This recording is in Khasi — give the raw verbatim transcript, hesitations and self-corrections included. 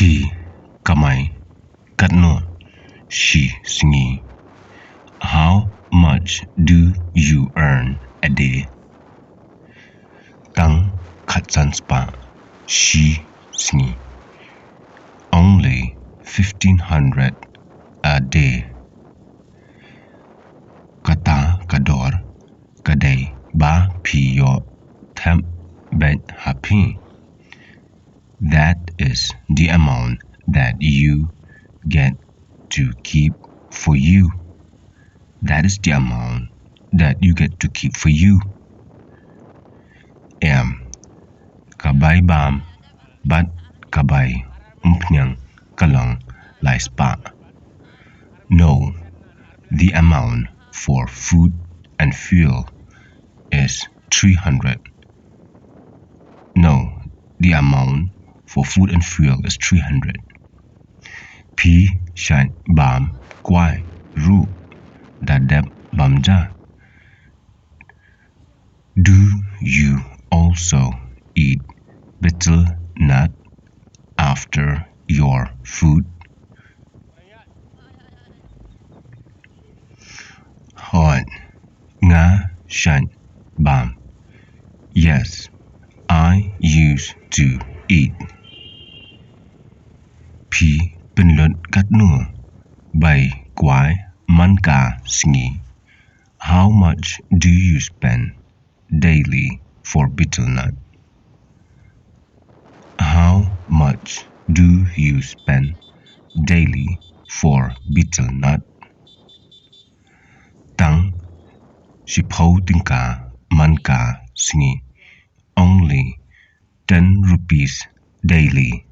Phi kamai katno shi sngi? How much do you earn a day? Tang khatsan spah shi sngi. Only fifteen hundred a day. Kata ka dor ka dei ba phi ïoh thep beit ha phi. That is the amount that you get to keep for you. That is the amount that you get to keep for you. Em, ka bai bam bad ka bai umphniang ka long lai spah. No, the amount for food and fuel is three hundred. No, the amount for food and fuel is three hundred. Phi shait bam kwai ruh da dep bam ja? Do you also eat betel nut after your food? Hooid, nga shait bam. Yes, I used to eat. Phi pynlut katno bai kwai man ka sngi? How much do you spend daily for betel nut? How much do you spend daily for betel nut? Tang shiphew tyngka man ka sngi. Only ten rupees daily.